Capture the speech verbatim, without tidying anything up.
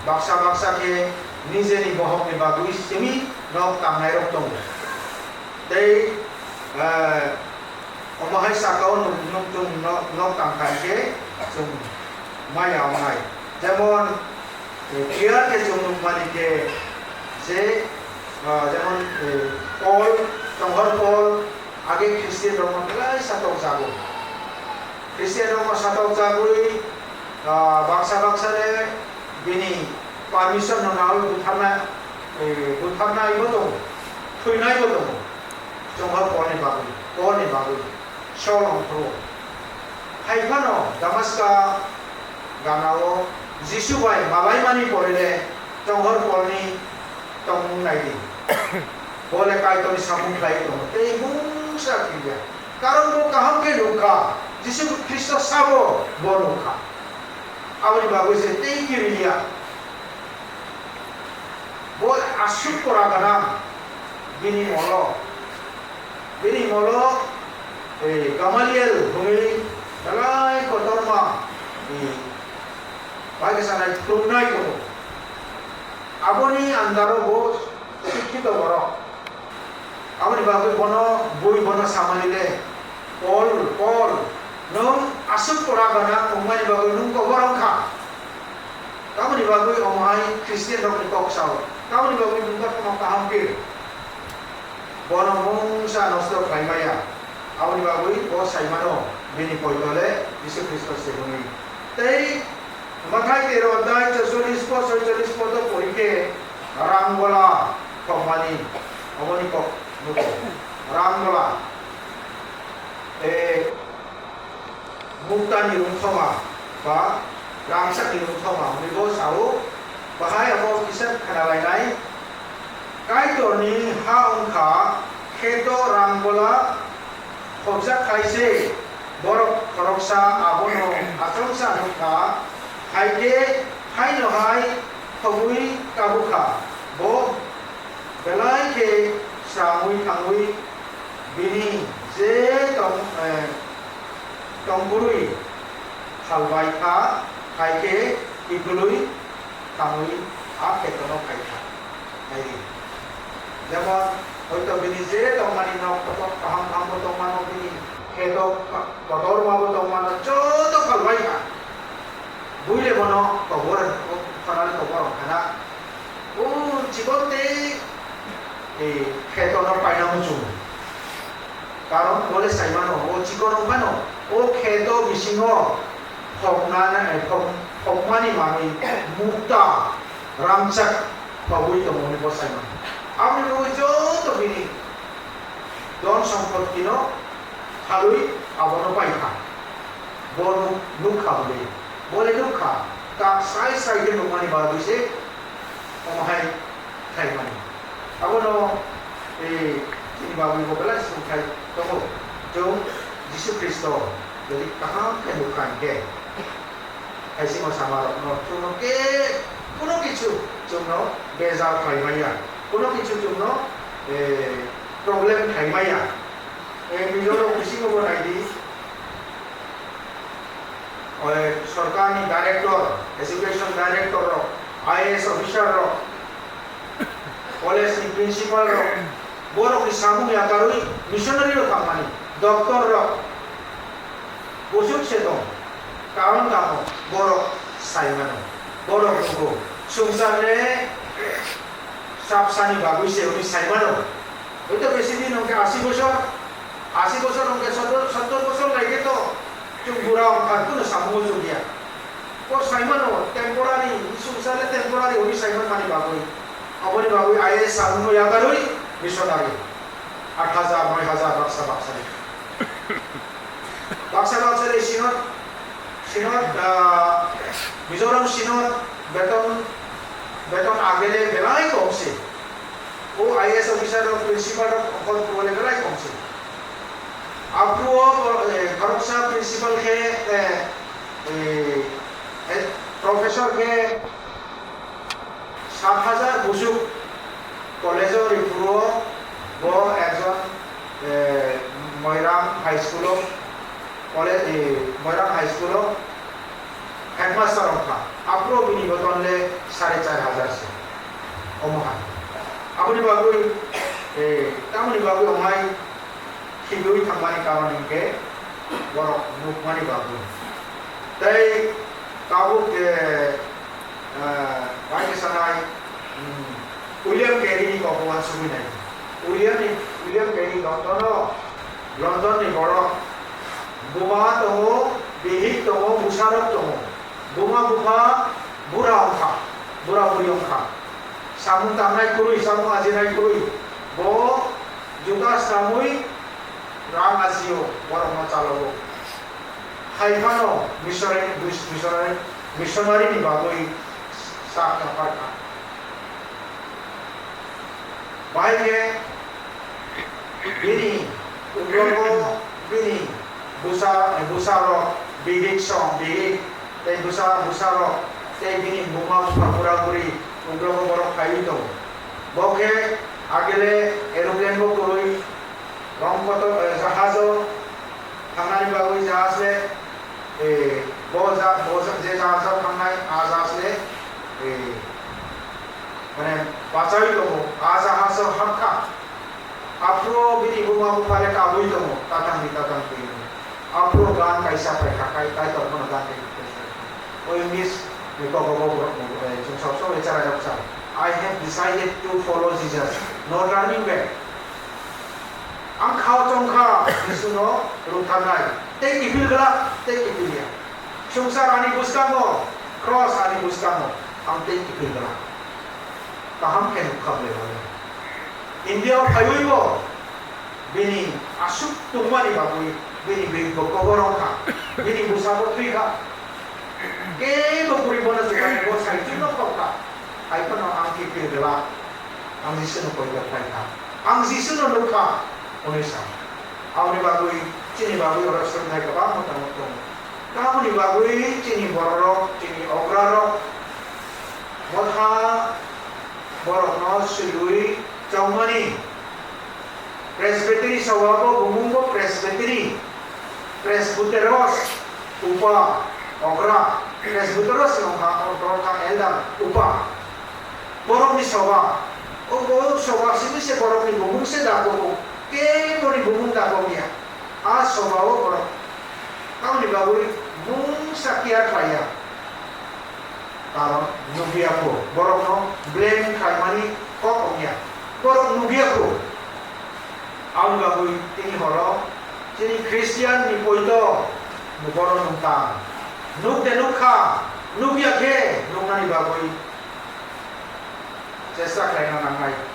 Baksa baksa khe nijeni bohokni bagwi simi nok tangnairok tongo. Tei, eh, omo hai sakao nuk-, nuk chwng nok, nok tangkha khe chwng maya wngnai. Jemon, eh, clear khe chwng nukmani khe je, ah, jemon, eh, Paul, Chonghor Paul, age Christian rokno belai satokjago. Christian rokno satokjagwi, ah, baksa baksa le bini permission no nawi butharna, eh, butharnaibo tongo, thwinaibo tongo. Chonghor Paul ni bagwi, Paul ni bagwi, Saul ongkhorwo. Hai phano Damaska ganao Jisu bai malaimani pore le Chonghor Paul ni tongmung nai di. Bo le Kaitorni samung khlai tongo, tei mungsa kiriya. Karon bo kaham khe nukha, Jisu Khristo sabo bo nukha. Aboni bagwi se tei kiriya. Bo aswk pora gana bini molo. Bini molo, eh, Gamaliel hwnwi belai kotorma, eh, bai khe sanai phrwngnai tongo. Aboni andaro bo sikkito borok. Aboni bagwi bono bui bono samani le, "Paul, Paul, nwng aswk pora gana wngmani bagwi nwng kobor wngkha." Tamoni bagwi omo hai Christian rokni kok sao. Tamoni bagwi nwng kotorma kaham khe bono mungsa nosto khlai maya. Aboni bagwi bo sai mano bini poito le Jisu Khristo se hwnwi. Tei Mathai tero adhyay chorchollis po soicholish podo pori khe rang gola thokmani, aboni kok nugo. Rang gola. E, Muktani rungthoma ba rangchakni rungthoma hwnwi bo sao, bahai abo kisa khnalainai. Kaitorni ha wngkha kheto rang gola khobjak khai se, borok khoroksa abono achomsa nukha, hai khe haino hai khobwi kabukha. Bo belai khe sramwi thangwi bini je tong, eh, tongphurwi phalbai kha, hai khe kiphilwi thangwi a khetono phai kha. Naidi. Jemon, hoito bini je tongmani nok kotor kaham kaham bo tongmano, bini kheto kotor ma bo tongmano, joto phalbai kha. Buile bono kobor, khonani kobor wngkha na. O chikon tei, eh, khetono paina muchungo. Karon bole saimano, o chikon wngmano, o kheto bisingo phokna, eh, phok-, phokmani manwi mukta rangchak phobwi tongmani bo saimano. Aboni bagwi joto bini don sompotino phalwi abono paikha. Bo nuk-, nukha bole. Bole nukha. Kak sai sai khe nukmani bagwi se omo hai khlaimani. Abono, eh, chini bagwi bo belai songthai tongo. Chwng Jisu Khristo jodi kaham khe nukha hinkhe, hai simo samarokno chwngno khe kuno kichu chwngno bejal khlai maya, kuno kichu chwngno, eh, problem khlai maya. Eh, Mizoram bisingo bo naidi, eh, sorkarni director, education director rok, I A S officer rok, college ni principal rok, borokni samung yakarwi missionary rok thangmani, doctor rok, Buchuk se tong, karon tamo, borok sai mano, borok nugo, swngchar le sapsani bagwi se hwnwi sai mano. Hoi to besi din hwnkhe asi bosor, asi bosor hwnkhe sottor, sottor bosor lai khe to chwng bura wngkha, kuno samungo chukya. Bo sai mano temporary, swngchar le temporary hwnwi sai manmani bagwi. Aboni bagwi I A S samungo yakarwi missionary. Aat hajar, noi hajar baksa baksa ni. Baksa baksa ni Synod, Synod, ah, Mizoram Synod beton, beton agele belai kom se. O I A S officer rok, principal rok, ongkhor phuo le belai kom se. Aphuru o, eh, khoroksa principal khe, eh, eh, eh, professor khe, Sat hajar buchuk college-o ripuro bo ekjon, eh, Moirang High School-o college, eh, Moirang High School-o headmaster wngkha, aphuru bini beton le sare char hajar se. Omo hai. Aboni bagwi, eh, tamoni bagwi wngnai khibiwi thangmani karon hinkhe borok nukmani bagwi. Tei tabuk, eh, eh, bai khe sanai, hmm, William Carey ni kok uansugwi nai. William ni, William Carey London o, London ni borok. Buma tongo, bihik tongo, bwsarok tongo. Buma bupha bura wngkha, bura buri wngkha. Samung tangnai kwrwi, samung ajinai kwrwi. Bo juda swnamwi rang ajio, borokno chalogo. Hai phano missionary, missionary, missionary ni bagwi sak yapharkha. Bahai khe bini uklogo bini bwsa, bwsarok bihik song bihik tei bwsa bwsarok tei bini buma bupha bura buri uklogo borok phaiwi tongo. Bo khe agele aeroplane bo kwrwi, rong kotor, eh, jahajo thangnani bagwi jahaj le, eh, bo ja-, bo ja-, je jahaj o thangnai, a jahaj le, eh, mane bachai tongo, a jahaj o hamkha. Aphuru bini buma bupha le kabui tongo, tatang di tatang di. Aphuru gan kaisa paikha, kai, kaitor bono gan tei o English ni kok o bo borok ni, eh, chwng sok sok le chara yok sa. "I have decided to follow Jesus, no turning back." Ang khao chongkha Jisuno rwktharnai, tei kiphil glak, tei kiphil ya. Swngchar ani bwskango, cross ani bwskango, ang tei kiphil glak. Kaham khe nukha belai. India o phaiwi bo bini aswk tongmani bagwi bini bwrwi bo kobor wngkha, bini bwsa bo thwikha. Kebo kwrwi bono jwkha bo sai chwngno khokha. Hai phano ang kiphil glak. Ang Jisuno poito khlaikha. Ang Jisuno nukha, hwnwi sa. Aboni bagwi chini bagwi oro swrwngthai kwbangma tongo, tongo. Tamoni bagwi chini bororok, chini ograrok motha borokno swiwi chongmani. Presbytery soba bo bumung bo Presbytery. Presbyteros, upa, okra, presbyteros wngkha, okra wngkha elder, upa. Borokni soba, o bo soba simi se borokni bumung se dago, keboni bumung dago ya. A soba o borok tamoni bagwi mungsa care khlaiya. Karon nukya kho, borokno blame khlaimani kok wngya. Borok nukya kho. Aboni bagwi tini horo chini Christian ni poito borok nung tang. Nuk de nukha, nukya khe nuknani bagwi chesta khlaina nangnai.